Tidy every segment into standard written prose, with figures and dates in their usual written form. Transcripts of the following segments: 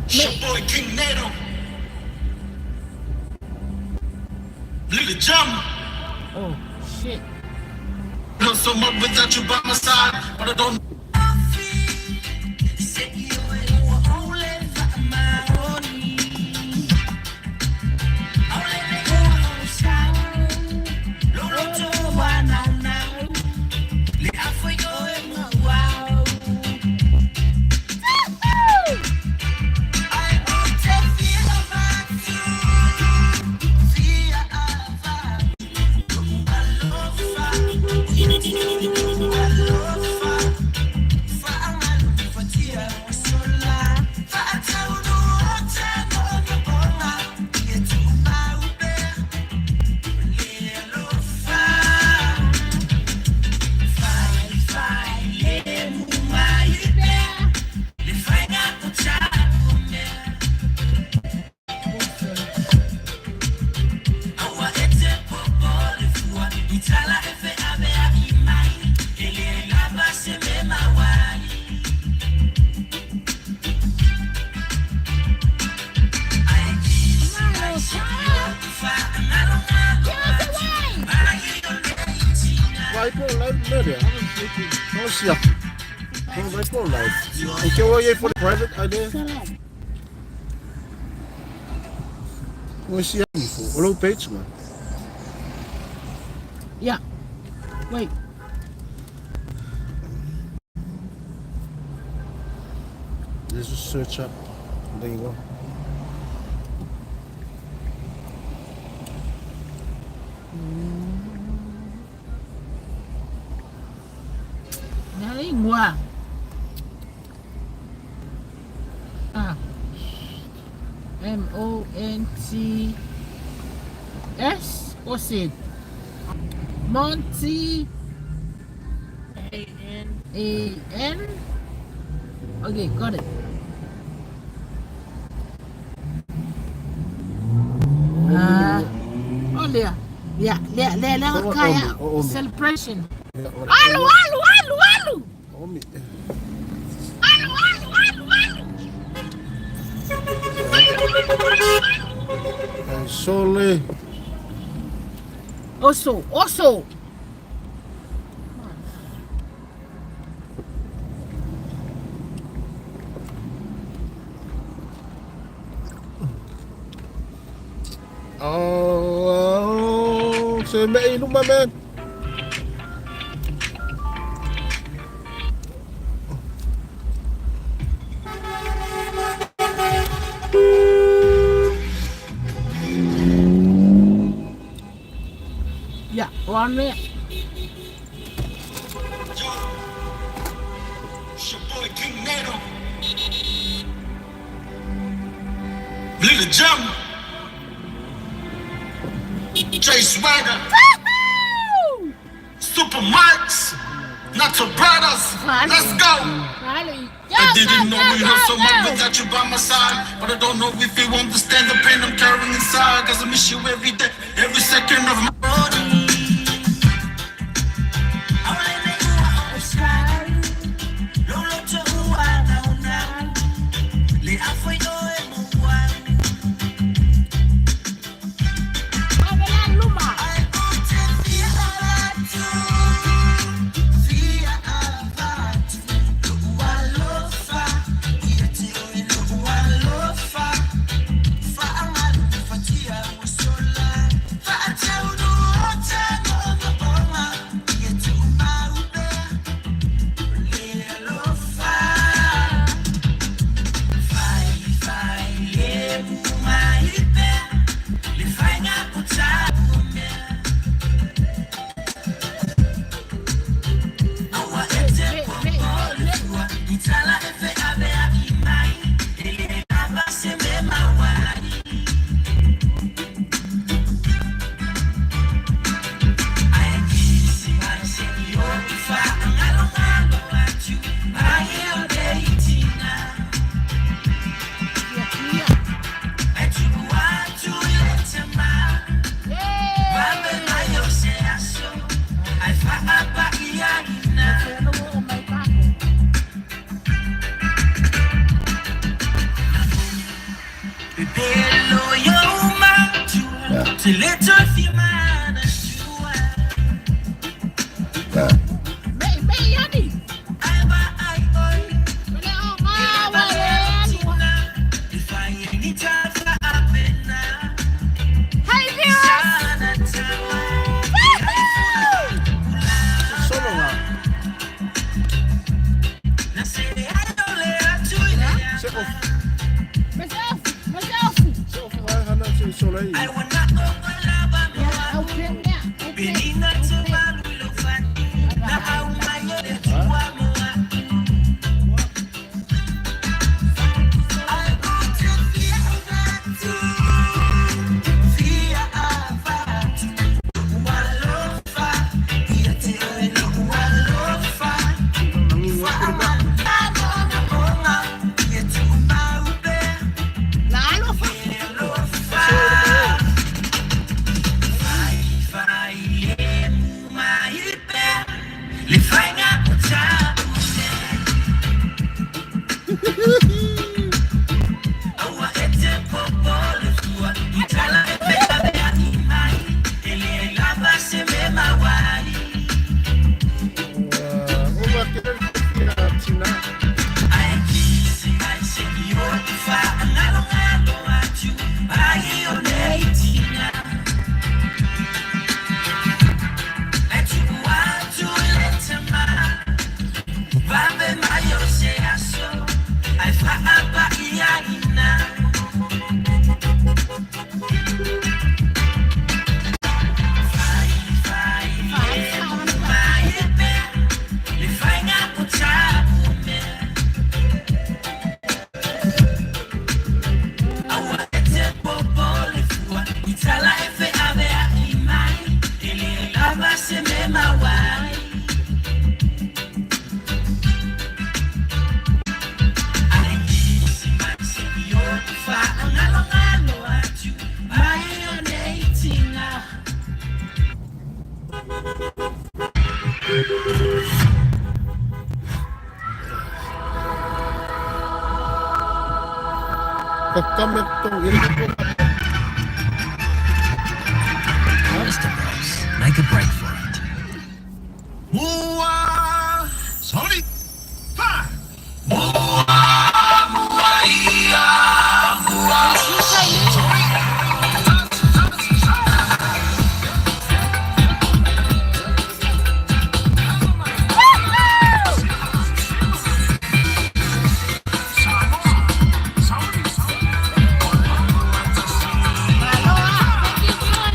Me. Oh shit. Vai pō live mea rea. No siaki. No vai pō live. O ke oa iai for the private idea. O siaki fo. O lou page ma. Yeah. Wait. Let's just search up. There you go. Na lingua. Ah. M O N T S. What's it? Monty A N. A N. Okay, got it. Ah, oh yeah, yeah, yeah, yeah, yeah, Oh, kaya oh, oh. celebration. Yeah, ora. Alu, alu, alu, alu, Omi. alu, alu, alu, alu. Ai sole. Also, also. Oh, se me iluma man. Yeah, 1 minute. Little Jump, Jay Swagger, Woohoo! Super Max, Nato Brothers. Let's go. Riley, go, I go, didn't know go, we hurt go, so much go. without you by my side. But I don't know if you understand the pain I'm carrying inside. Cause I miss you every day, every second of my Avela Luma. Me me yani. Wale o ngā wale alua. Hey viewers! Woohoo! Solo nga. Se off. Myself, myself. Se off vai hana se solo aí. Yeah, okay, yeah, okay. Lalo fa. Uma que tina. Kame tong Mr. Brooks, make a break for it. Malo ah. Thank you viewers.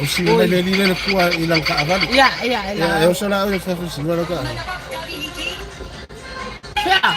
O si mai le lile le pua i lang kaavale. Ia, ia, Ia, e oso la o sa si wala ka. Fea.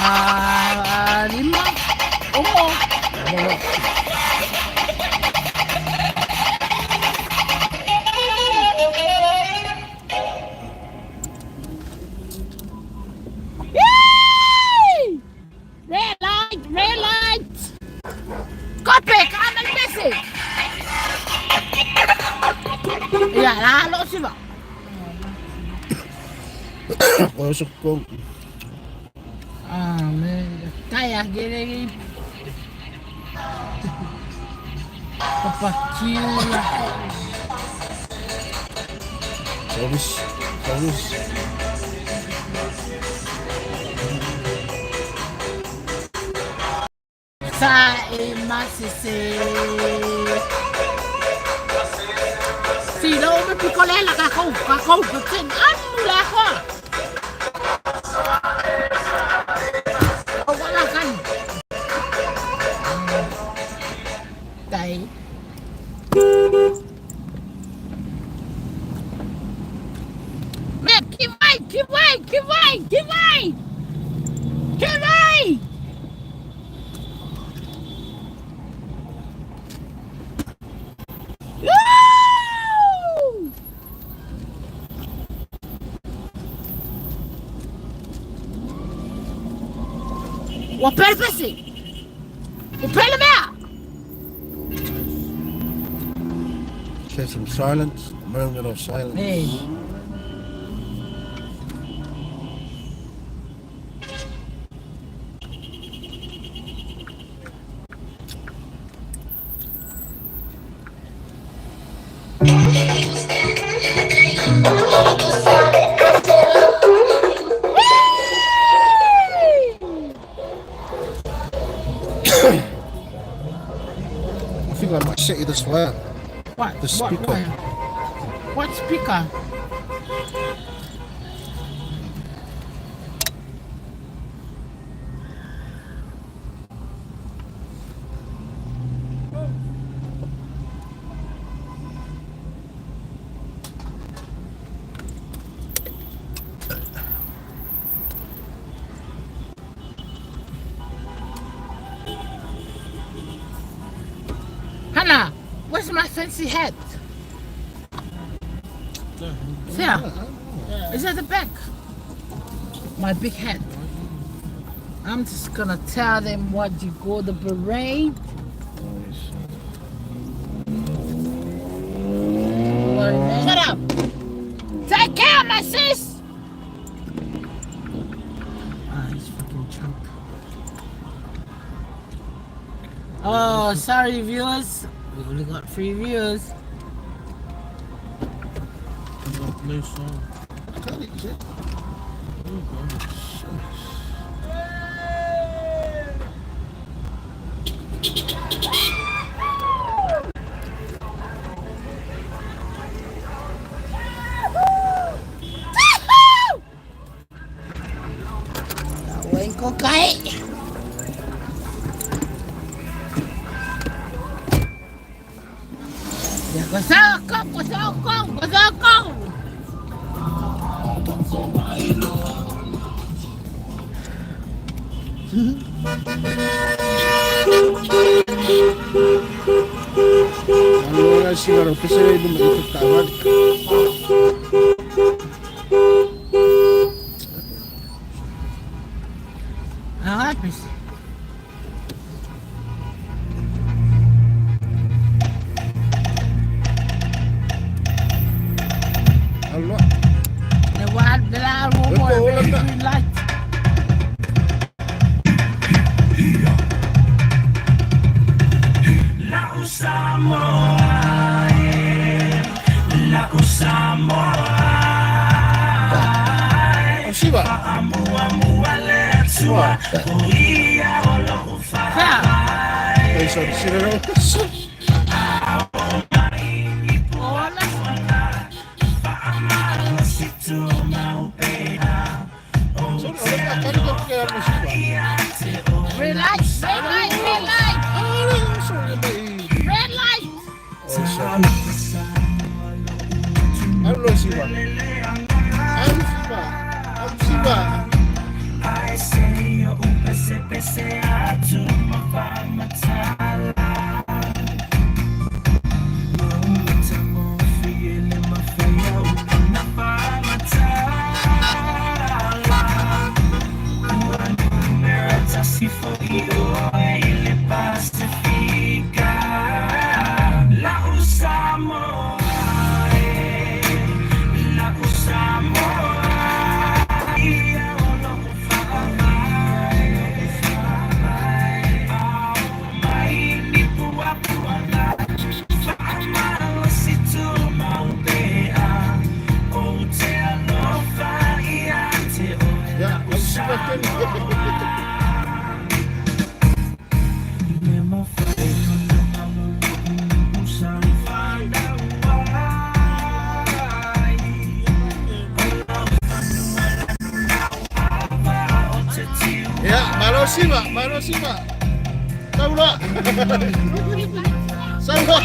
Ah, lima. Omo. Yay! Red light, red light. Kope, kamal pese. Ya, la lo siva. O so ko. Ah, me kaya gere. Papa kiu. Service. Service. Sa e masese. Si lo me pikole la ka kau ka kau ka ken anu la ko. O wala kan. Tai. Man, keep right, keep right, keep right, keep right. Keep right. Woo! Ua pele pesi. Ua pele mea. Have some silence. A moment of silence. Hey. I think I might set you this way. What? The speaker. What, what speaker? Hannah, where's my fancy hat? Sarah, is at the back? My big hat. I'm just gonna tell them what you call the parade. Shut up! Take care, my sis! Ah, he's fucking drunk. Oh, sorry, viewers. We only got 3 viewers. No song. Kai. Ya, kosong, kosong, kosong. Allora sigaro pese i luma i te kaavale. Ah, pese. Aloa. The one, the last one more, Opo, wala na. green light. Siva. Ua. Fea. Ei, sorry, sila na. Ola. Sorry, olha a cara que eu quero no Siva. Red light, red light, red light. Ah, sorry, mai. Red light. Oh, sorry. Alu Siva. Alu Siva. Alu Siva. Ya, alu Siva keni. Ya, malo Siva, malo Siva. Saula. Saula.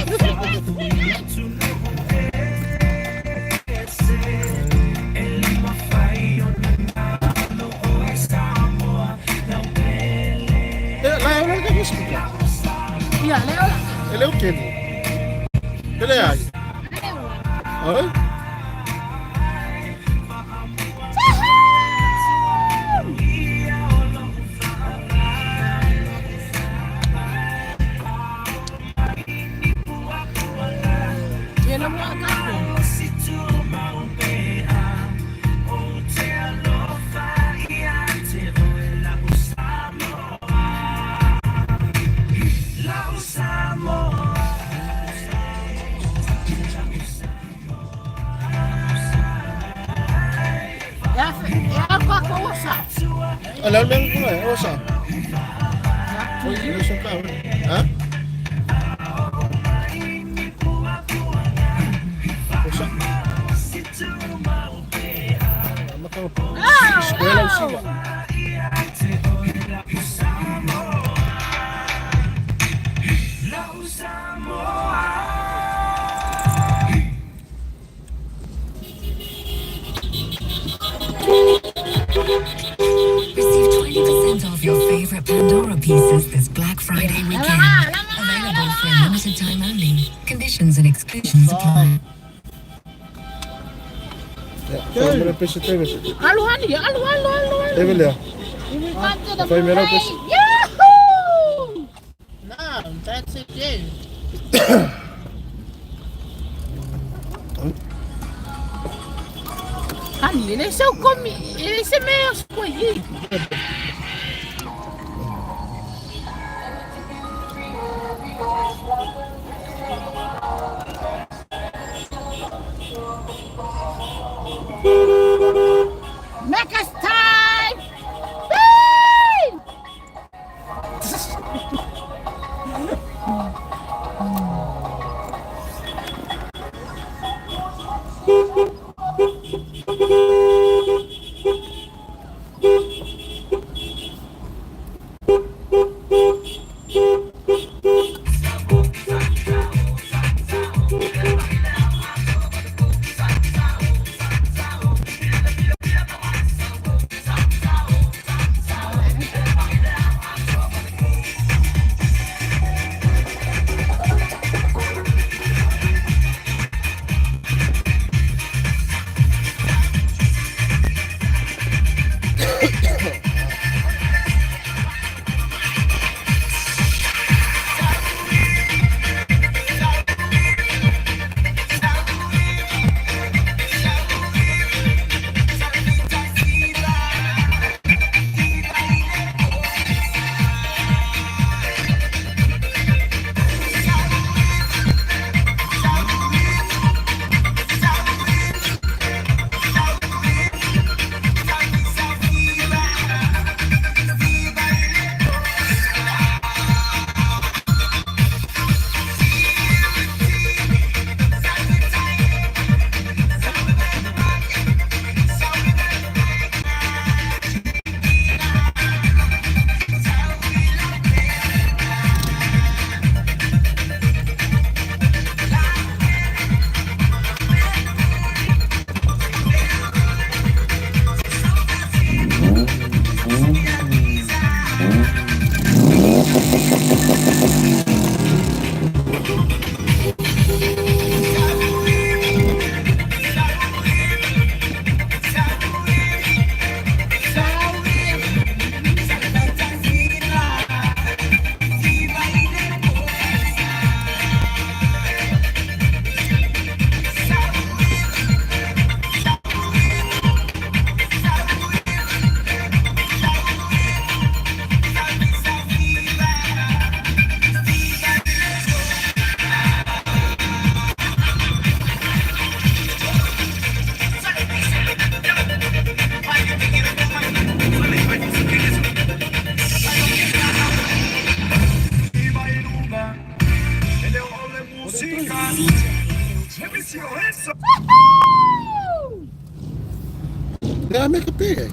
Eh, la ola ke musica. Ia, le ola. Ele é o quê? Ele é ai. Oi? Ia na mua kako. E a kako osa. Olha, o mesmo como é, osa. Oi, eu sou carro. Hã? Osa. Oh, Escola o oh. Siva. Receive 20% off your favorite Pandora pieces this Black Friday weekend. Available for a limited time only. Conditions and exclusions apply. Ya, foi mera pese teve. Alu hani, alu, alu, alu, alu. Teve lea. We come to the Fai mera parade. pese. Yahoo! No, that's it. Honey, ele se come, ele se meio escolhi. Mecca's time! Whee! Yeah, I make a big.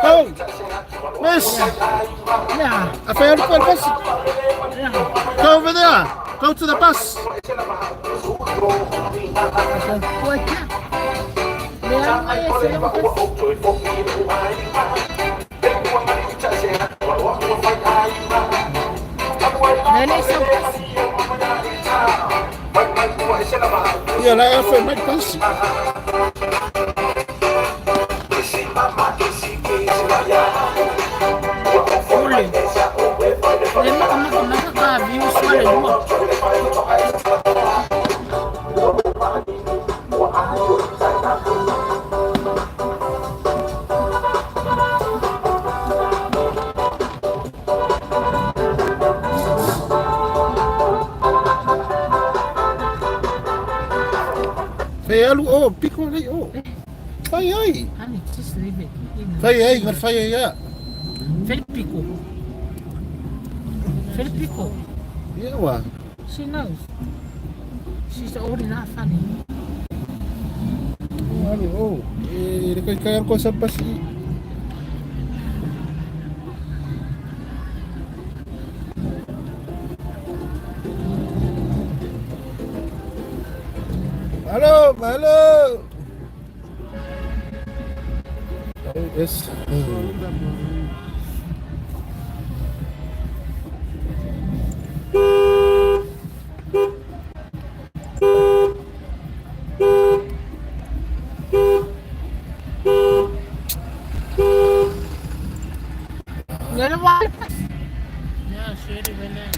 Go! Miss! Yeah. I found a bus. Go over there. Go to the bus. Yeah, like I found my bus. Fai alu o, piko nei o. Fai ai. Honey, just leave it. Fai ai, ngar fai ai ia. Felipico. Felipico. Ia wa. She knows. She's old enough, honey. Alu o. E le kai kai ko sa pasi. Halo, halo. Yes. You know what? Yeah, she already went in.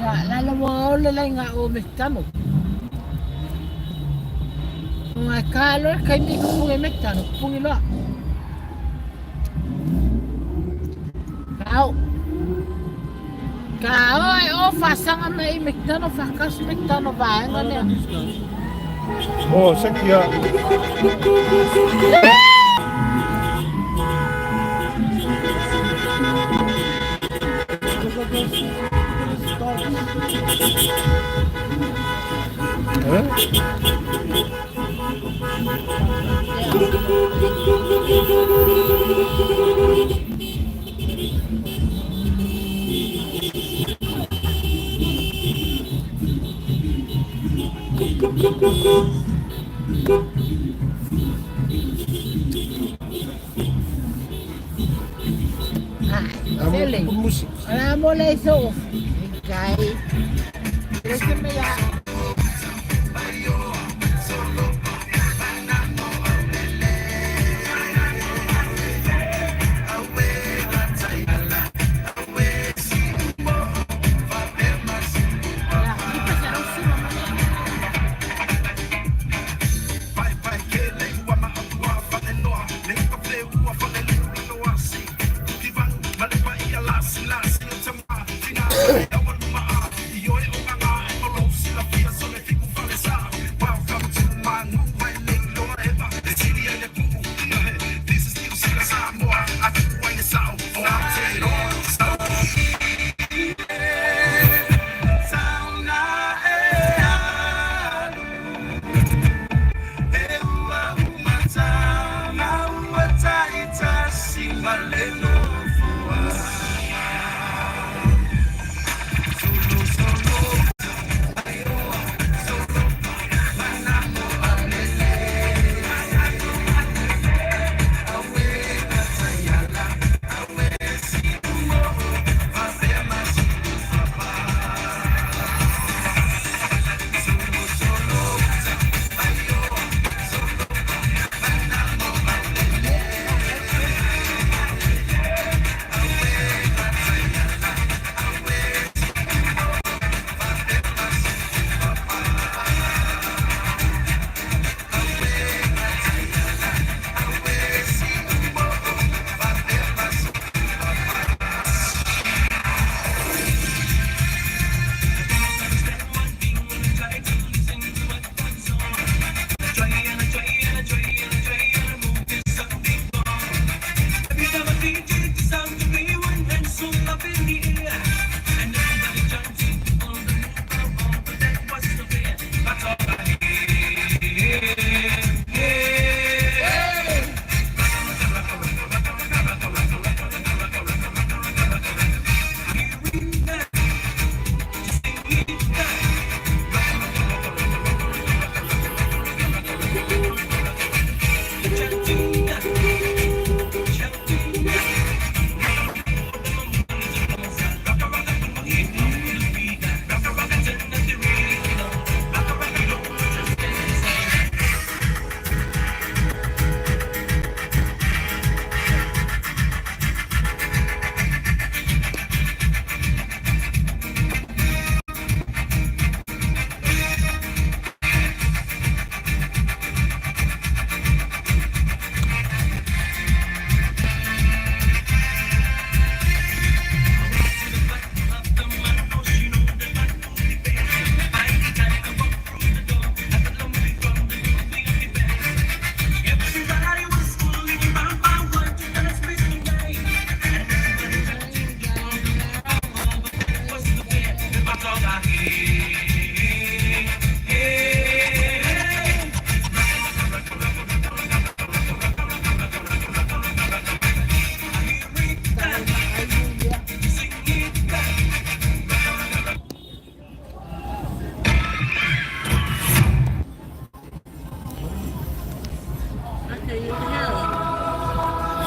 Nga, lalo le lai nga o McDonald. Nga kalo kai mi kupungi McDonald, kupungi loa. Kau. Kau ai o fasanga me i McDonald, fakas McDonald va nga ne. These guys. Oh, sekia. Look at those. Look at those dogs. Eh? Ah, Sele. Musik. Ala mo le so. Kai. Listen me ya.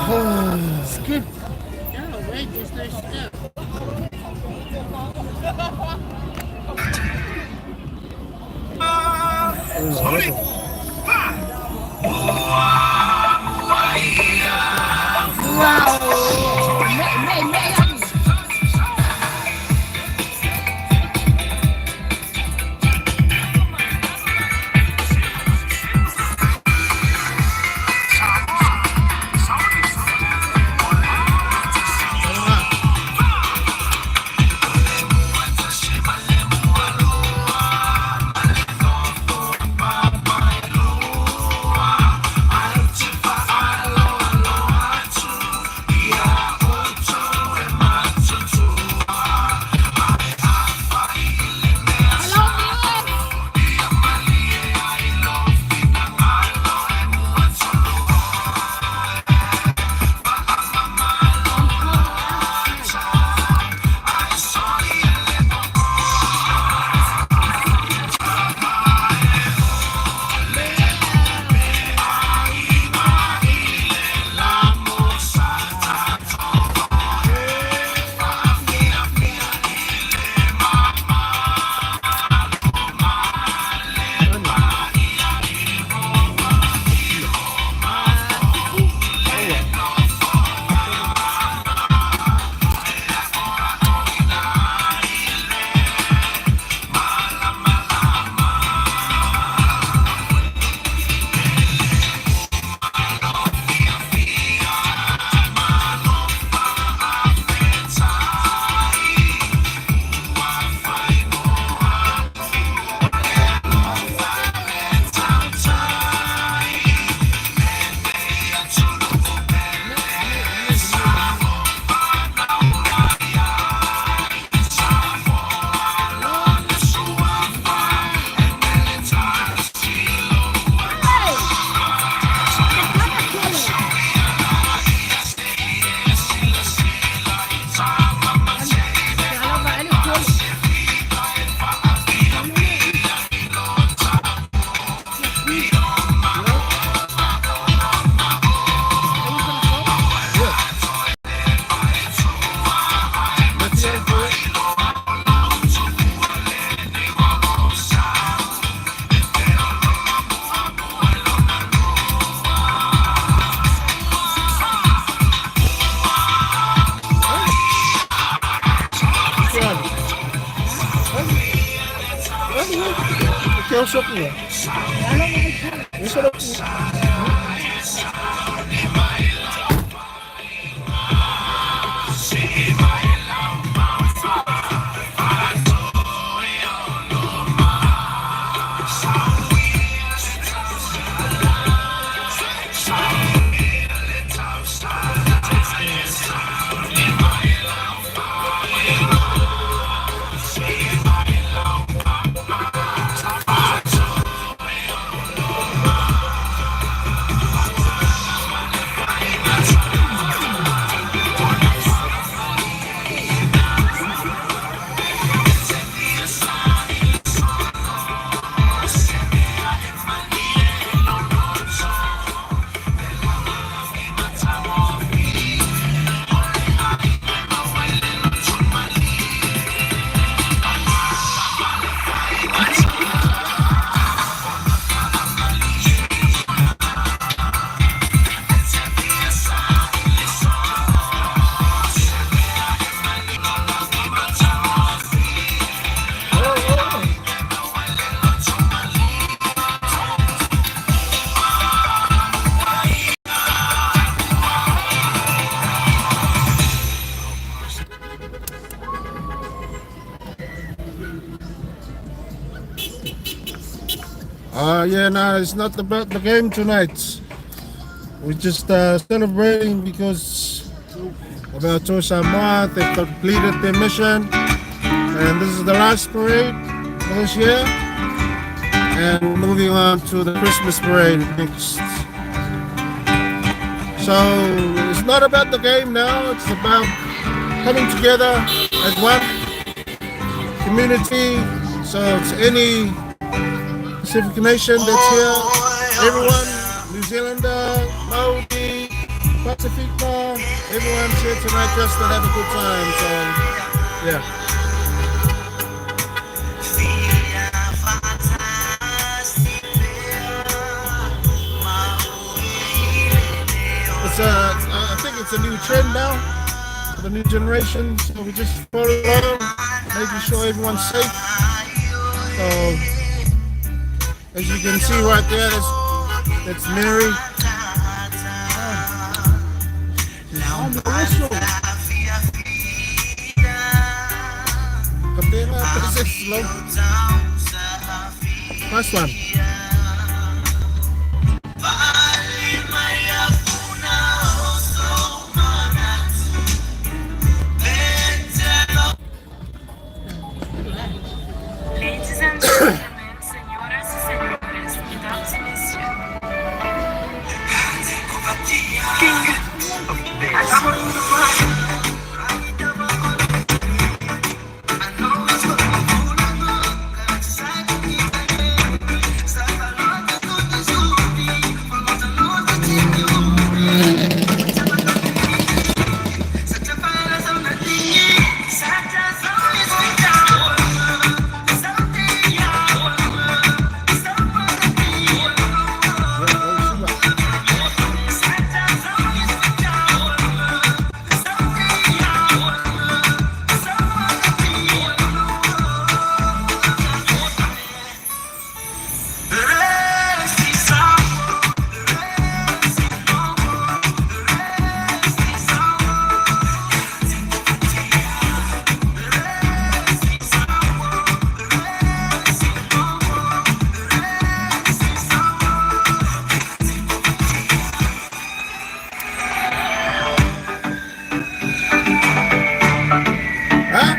Skip. No, wait, there's no skip. Wow. Me, me, me. Hello, viewers. Hey, Let's hear it for it. Que é o shopping. Isso era Yeah, no, it's not about the game tonight. We're just celebrating because about Toa Samoa, they've completed their mission. And this is the last parade for this year. And we're moving on to the Christmas parade next. So it's not about the game now, it's about coming together as one community. So it's any Pacific nation that's here, everyone, New Zealander, Maori, Pasifika, everyone's here tonight just to have a good time. So, yeah. It's a, I think it's a new trend now for the new generation. So we just follow along, making sure everyone's safe. So, as you can see right there, that's Mary. On the whistle. Kapela, Princess Love. Nice one. Ladies and gentlemen, señoras y señores, mesdames et messieurs. King of this. Huh?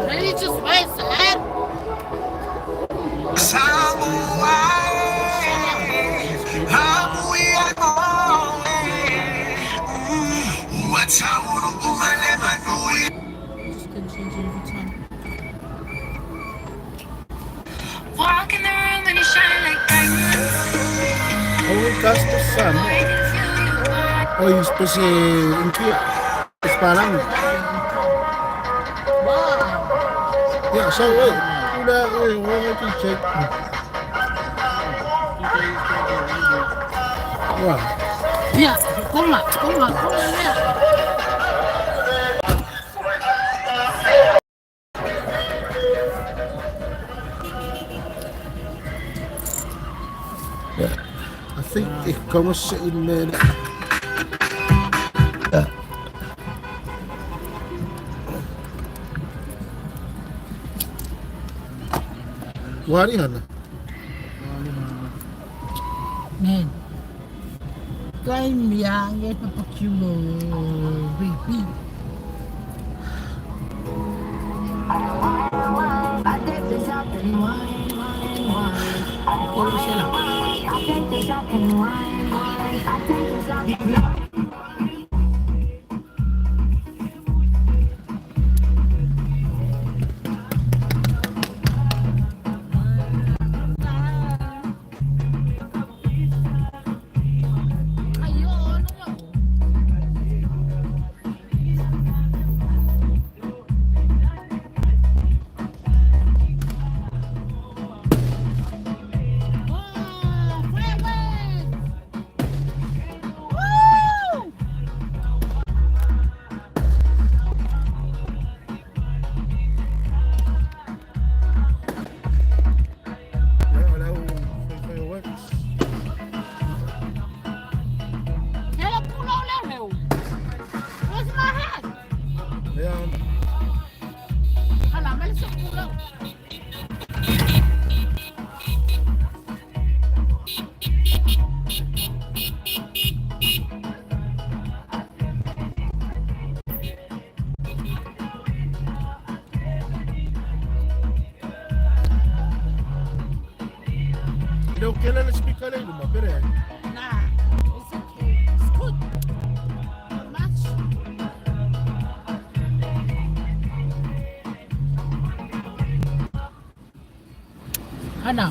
Can you just wait, man? Just gonna change it every time. Walk in the room and you shine like diamonds. Overcast the sun. I can feel you by. Oh, he's busy in Kia. It's parang. Wow. Yeah, so wait. Wait, wait, wait, let me check. Wow. Yeah, come on, come on, come on, yeah. Yeah. I think it comes in yeah. Wari hana. Man. Kai miang e papakulo baby. Kolo siya lang. Ayo, ano nga? Wow! Fireworks! Woo! Le o kele le speaker le luma pere. Nah, it's okay. It's good. Not much. Ana.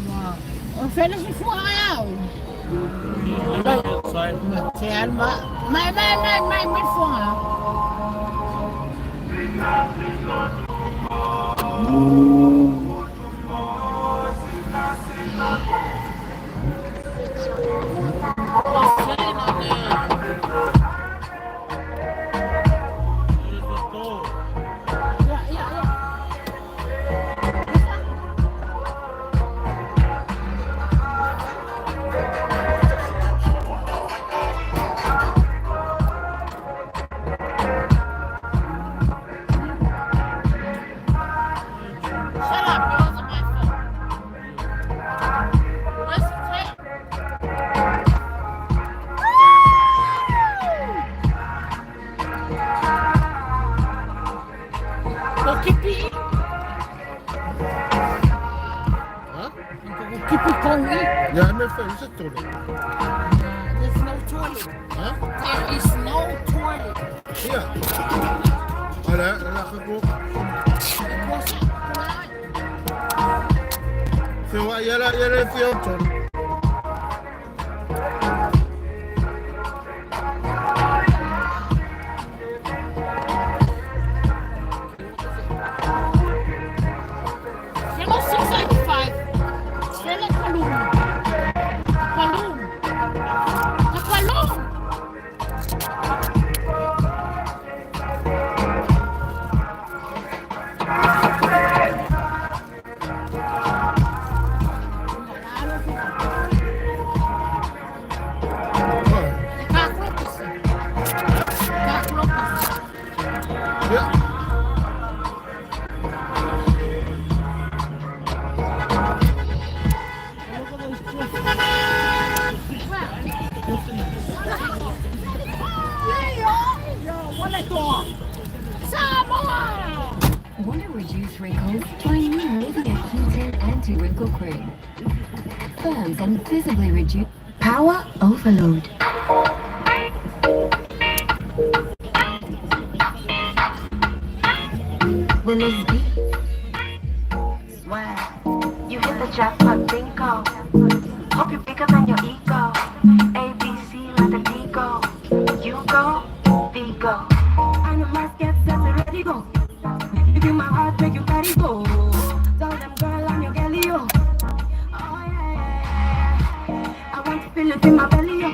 Wow. O fela se fua au. Outside. Ma te alma. Mai mai mai mai mai fua. There's the door. Yeah. Shut up, it wasn't my fault. Where's the tail? Woo! Kipi. Ha? Kipi kongi. Ya me fe se tole. There's no toilet. Ha? There is no toilet. Ia. Ala ala ka ko. Se wa yala yala fi o tole. Fellow 685. Fellow Palum. Palum. Palum. Ia. Samoa! Want to reduce wrinkles? Try new Nivea Q10 Anti-Wrinkle Cream. Firms and visibly reduce power overload. Willis B. Swag. You hit the jackpot bingo. Hope you're bigger than your ego. A B C like the D go. You go, V go. I know my get set ready go. Give you my heart, make you carry go. Tell them girl I'm your girlie, oh. Oh yeah, yeah. I want to feel it in my belly, oh.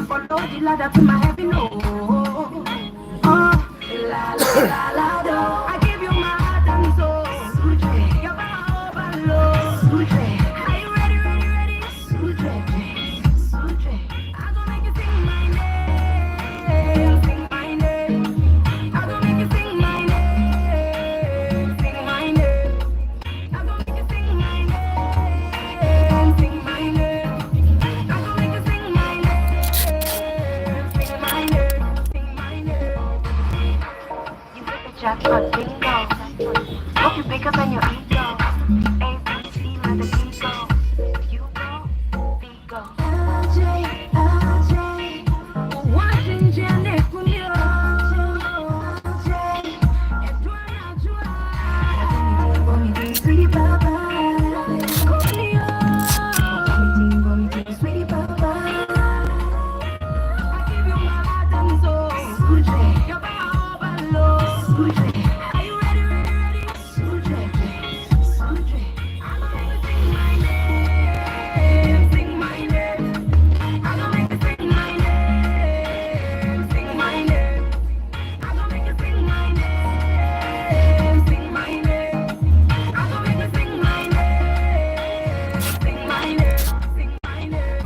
Follow the ladder to my heaven, oh. Oh, la la la la do. I give you my heart and soul. You're my overload. Are you ready, ready, ready? I gon' make you sing my name, sing my name. I gon' make you sing my name, sing my name. I gon' make you sing my name, sing my name. I gon' make you sing my name, sing my name, sing my name. You hit the jackpot bingo. Hope you're bigger than your ego. A B C like the D go. You go, V go. LJ, LJ, Washington, Kunio. LJ, Edwana, Jua. Sweetie Papa, Kunio. Sweetie Papa. I give you my heart and soul. You're my overload. Are you ready, ready, ready? I'm gonna make you sing my name, sing my name. I'm gonna make you sing my name, sing my name. I'm gonna make you sing my name, sing my name. I'm gonna make you sing my name, sing my name, sing my name.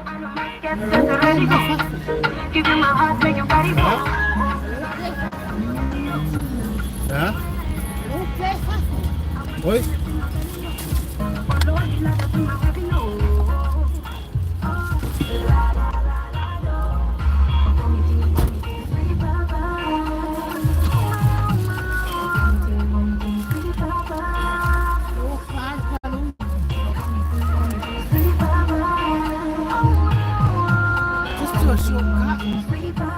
I know my get set ready go. Give you my heart, make your body go. Ha? Oi. Follow the ladder to my heaven, oh. La la la la do. Sweetie Papa. Sweetie Papa. do a shortcut. We have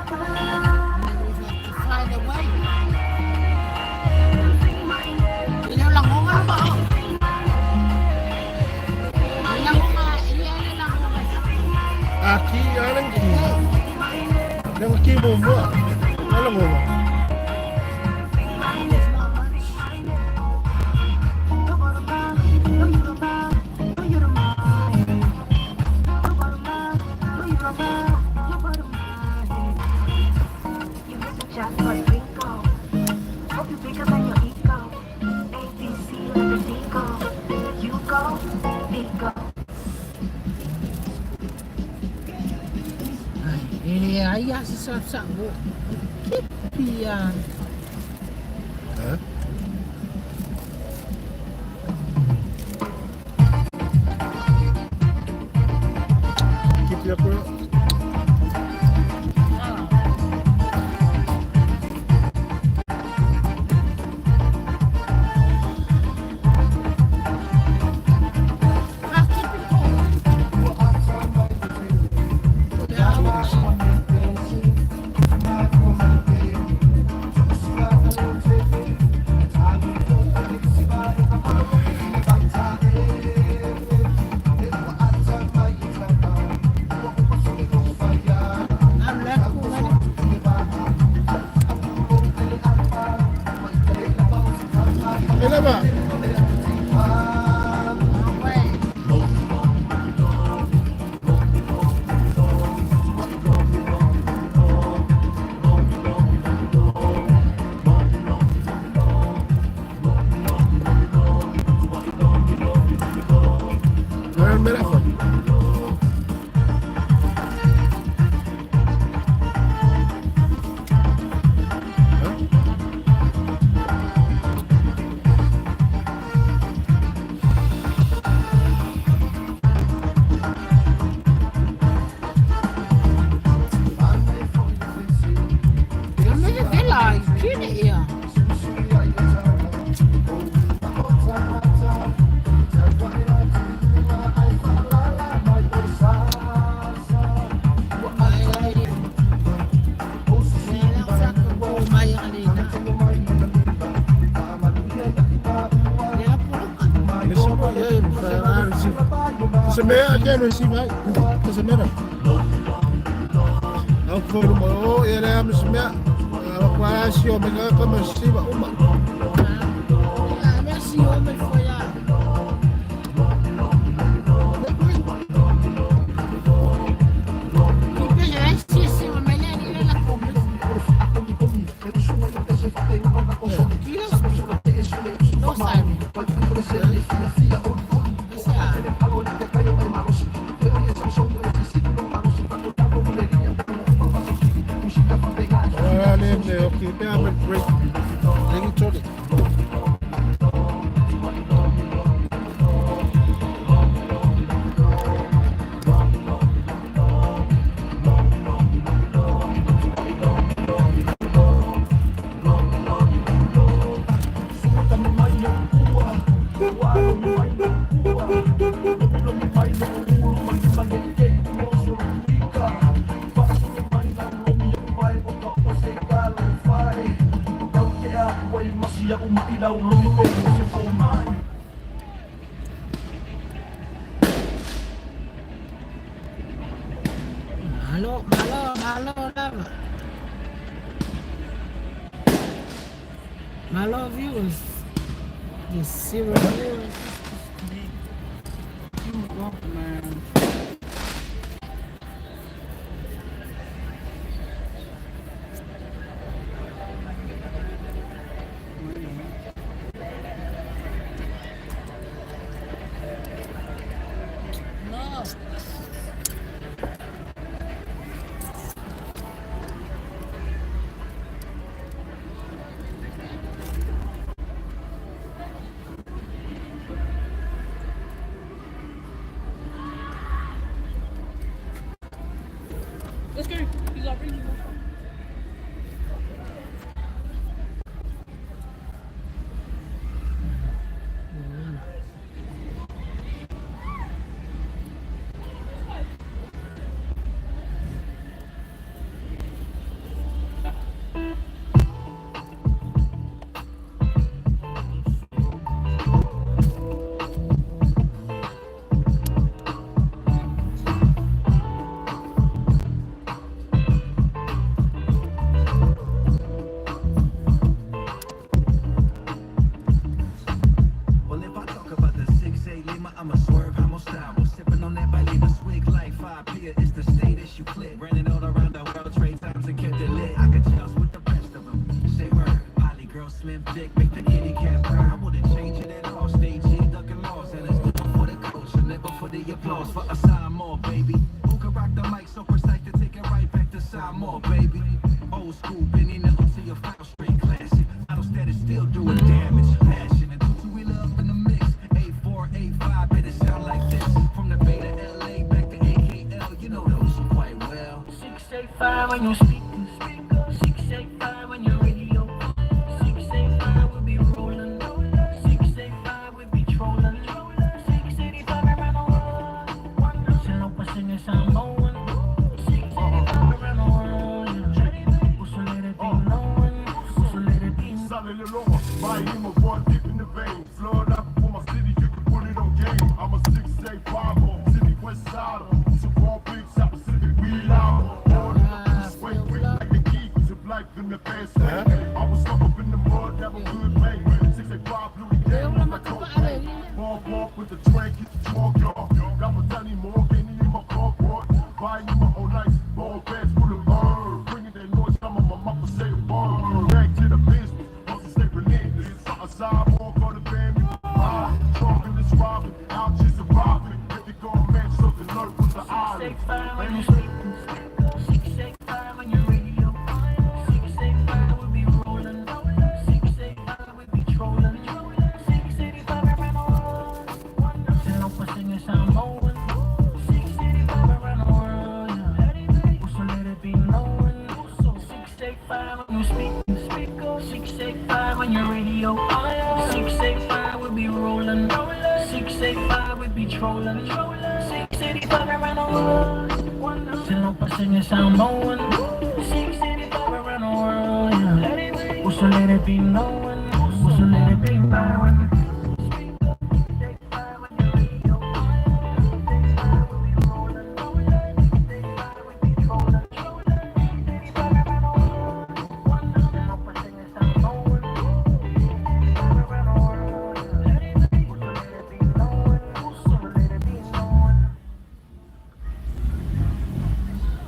to find a way. Ile langonga ba? Langonga, ile langonga. Aki alang ki. Nang ki mo mo. Alam mo ba? There's not much. You hit the jackpot bingo. Hope you pick up on your ego. A B C letter D go. You go, me go. Ai, ele ai asi sa sa go. Pia. Ha? Keep your girl. Ah, keep it cold. Yeah. I'm left ko Kailan ba? Wait. Meron meron ako. Ha? Ya me de la kine ia. Ai ai. Ya la sa ko mai alina. Ya puro. Sa mea again, receive ai. Sa mea. Au ko mo o ia le am sa mea. Kwa si o me ka ka ma si ba uma. Ya me si o me foi ya. Kipe ya si si o me le ni la ko. Kilo. No sabe. Esa. Ora le le o ki pe am break. Lengi tole. Malo, malo, malo lava. Malo viewers. The zero viewers. Oh, man. No. Let's go. He's already.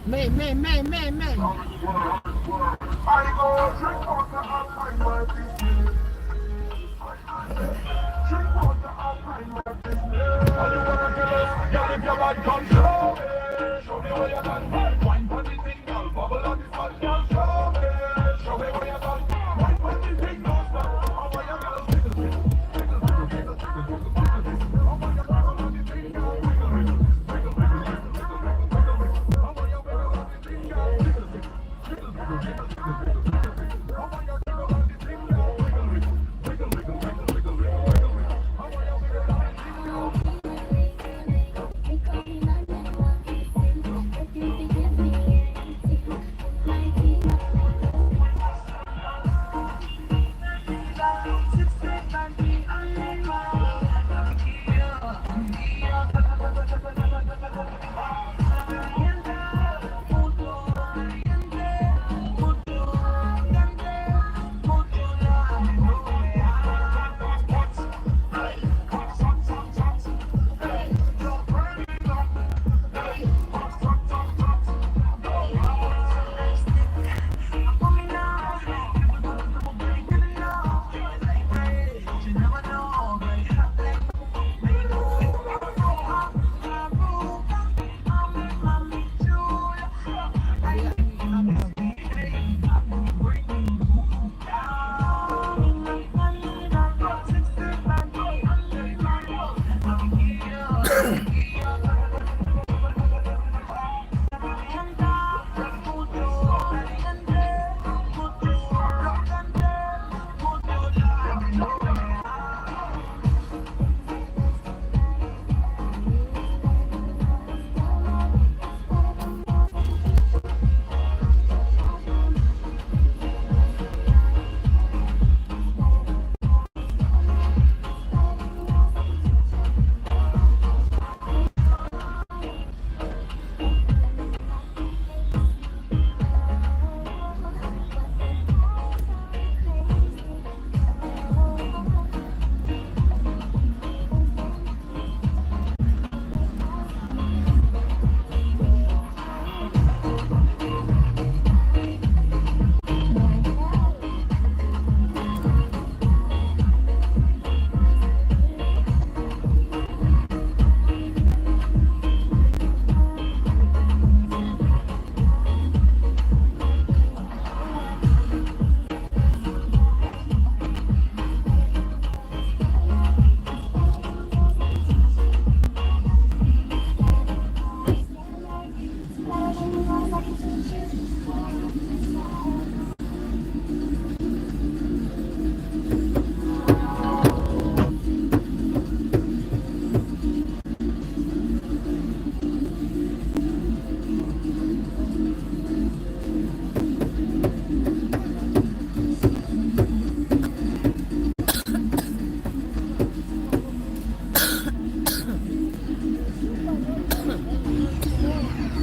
May, may, may, may, may.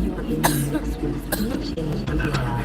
You're in the mix with DJ Vieira.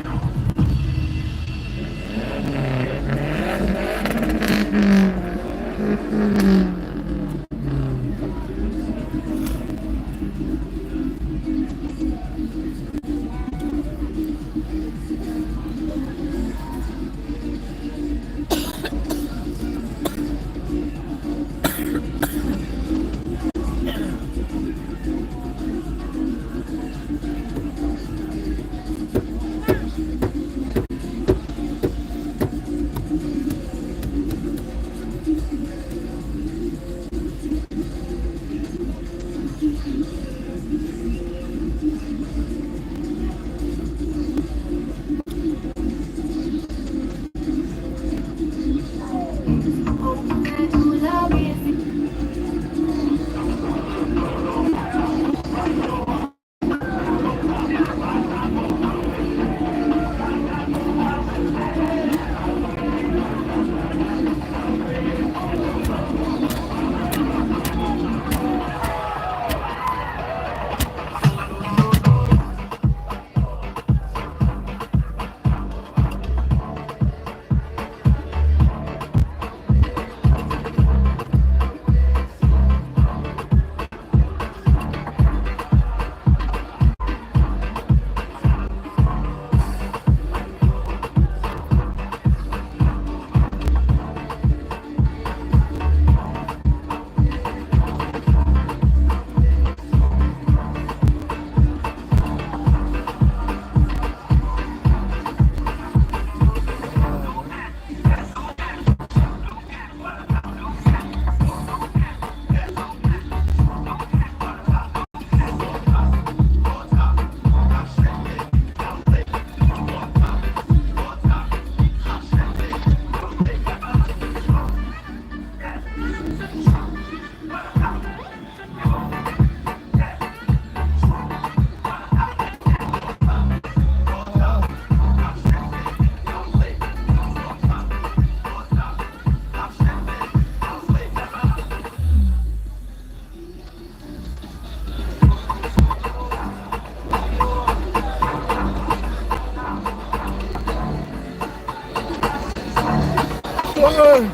Oh!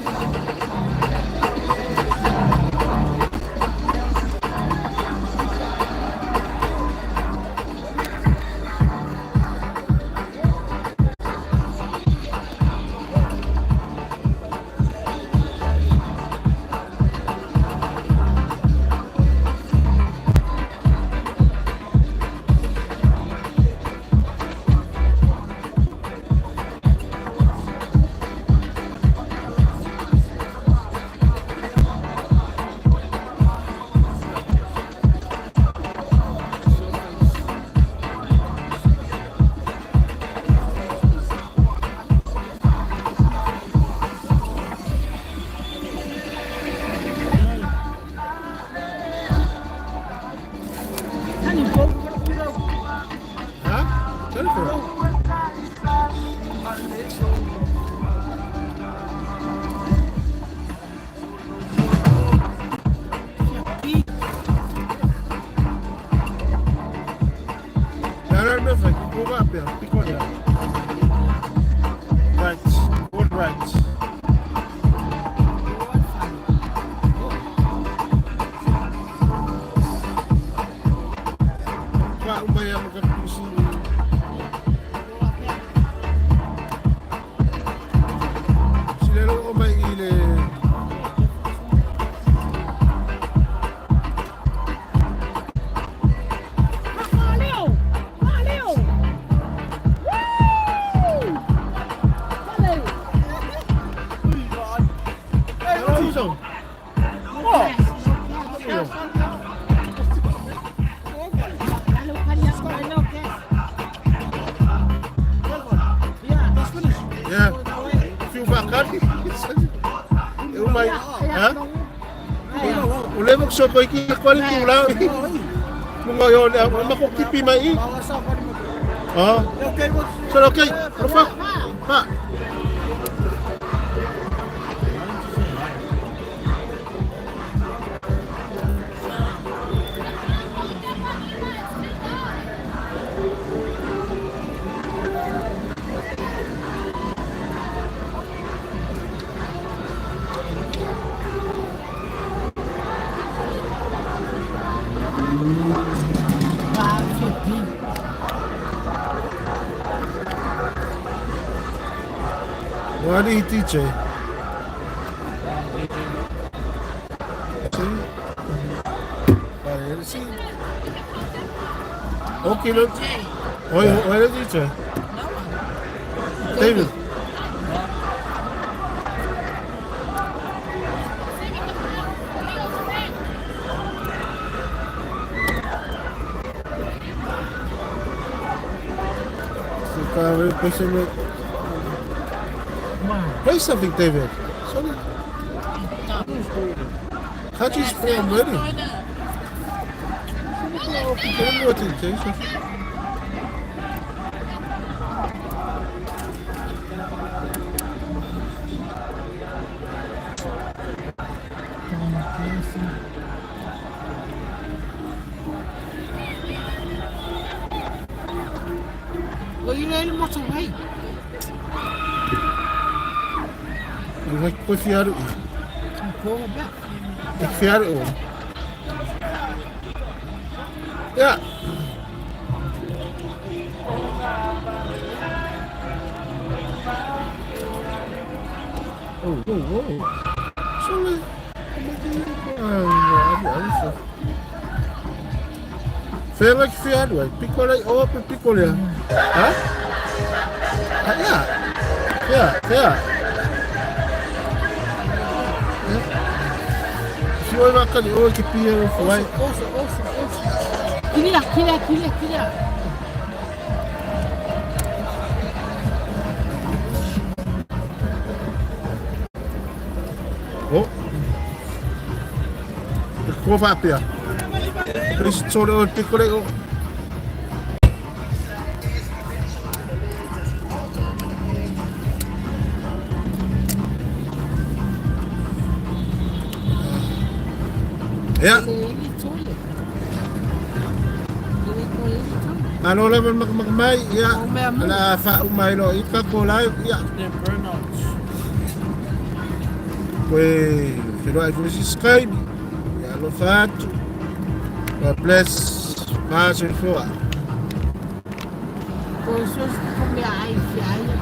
Can you go put it up? Huh? Telephone. No, no, no, go up there. Pick one up. Right. Good right. Kwa umaya makakusi. Sila o may ile. Valeu! Valeu! Woo! Valeu! E umai. Ha? O le mo so ko iki ko le tu la. Mo ngo yo le ma ko kipi mai i. Ah. So okay. Rofa. Pa. 5:15. Why do you DJ? See? See? Okay, look. Oi, oi, DJ. David. Play something, David. Sorry. Can't you just play I'm ready? Well, you know, what's away? Koe whiaru. Call back. E whiaru. Yeah. Oh, oh, oh. Sorry. Whera ki whiaru ai? Piko rei, o pe piko rea. Ha? Ha, yeah. Yeah, yeah. Ki oi wakari o ki pia o whai. Oso, oso, oso. Kiria, kiria, kiria, kiria. Oh. Te kua whapea. Pesi tore o te kore o. Yeah. Ano la man magmagmay, ya. Ala fa umay lo ika ko la ya. Koe whiro ai koe si Skype. Ya lo fatu. God bless. Pass and forward. Koe so ko mea ai ki ai.